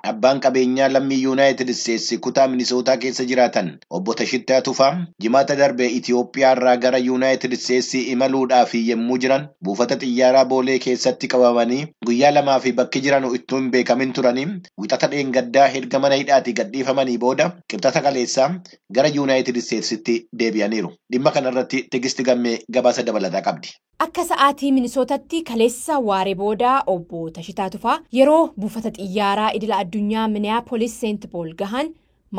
Abbaan qabeenyaa lammii Yuunaayitid Isteetsi kutaa Minisootaa keessa jiraatan obbo Tashittaa Tufaa Jimaata darbe Itiyoophiyaa irraa gara Yuunaayitid Isteetsi imaluudhaaf yommuu jiran buufata xiyyaaraa Boolee keessatti qabamanii guyyaa 2 fi bakki jiran ittuu hin beekamin turanii Wixata dheengaddaa erga mana hidhaatii gadhiifamanii booda Qibxata kaleessaa gara Yuunaayitid Isteetsitti deebi'aniiru. Dhimma kanarratti Tigisti Gammee gabaasa dabalataa qabdi. Akka sa'aatii Minisootatti kaleessa waaree boodaa obbo Tashitaa Tufaa yeroo buufata xiyyaaraa idila addunyaa Minneapolis Saint Paul gahan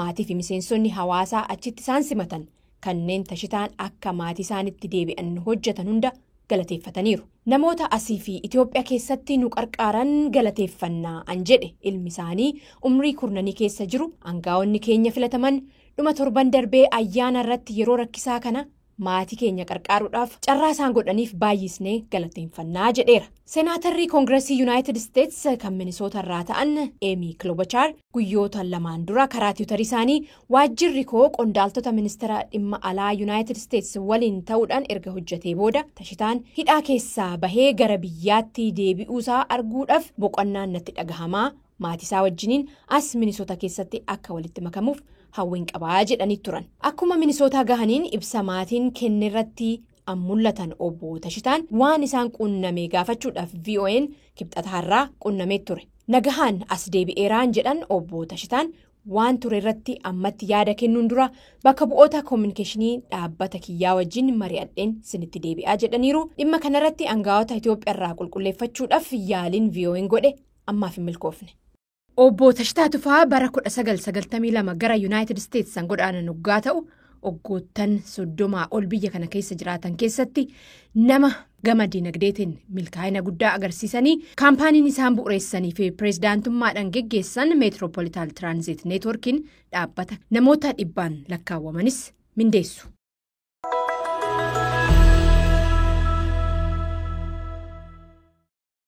maatii fi miseensonni hawaasaa achitti isaan simatan kanneen Tashitaan akka maatii isaanitti deebi'an hojjetan hunda galateeffataniiru. Namoota asii fi Itoophiyaa keessatti nu qarqaaran galateeffannaa an jedhe ilmi isaanii umrii kurnanii keessa jiru, aangaa'onni keenya filataman dhuma torban darbee ayyaana irratti yeroo rakkisaa kana maatii keenya qarqaaruudhaaf carraa isaan godhaniif baay'isnee galateeffannaa jedheera. Seenaatarri Koongiresii Yuunaayitid Isteets kan Minisoota irraa ta'an Eemi Klobuchar guyyoota 2 dura karaa Tiwutarii isaanii waajjirri koo qondaaltota ministeera dhimma alaa Yuunaayitid Isteets waliin ta'uudhaan erga hojjetee booda Tashitaan hidhaa keessaa bahee gara biyyaatti deebi'uusaa arguudhaaf boqonnaan natti dhagahamaa, maatiisaa wajjiniin as Minisoota keessatti akka walitti makamuuf hawwiin qabaa jedhanii turan. Akkuma Minisootaa gahaniin ibsa maatiin kennerratti an mul'atan obbo Tashitaan waan isaan quunname gaafachuudhaaf VOA'n Kibxata har'aa quunnamee ture. Nagahaan as deebi'eeraan jedhan obbo Tashitaan waan ture irratti ammatti yaada kennuun dura bakka bu'oota koominikeeshinii dhaabbata kiyyaa wajjin mari'adheen sinitti deebi'aa jedhaniiru. Dhimma kanarratti aangaa'ota Itoophiyaa irraa qulqulleeffachuudhaaf yaaliin VOA'n godhe ammaaf hin milkoofne. Obbo Tashitaa Tufaa bara 1992 gara Yuunaayitid Isteets san godaanan waggaa ta'u, waggoottan 30 ol biyya kana keessa jiraatan keessatti nama gama dinagdeetiin milkaa'ina guddaa agarsiisanii, kaampaaniin isaan bu'uureessanii fi pireezidaantummaadhaan geggeessan Metropolitan Transit Networkiin dhaabbata namoota dhibbaan lakkaawwamanis mindeessu.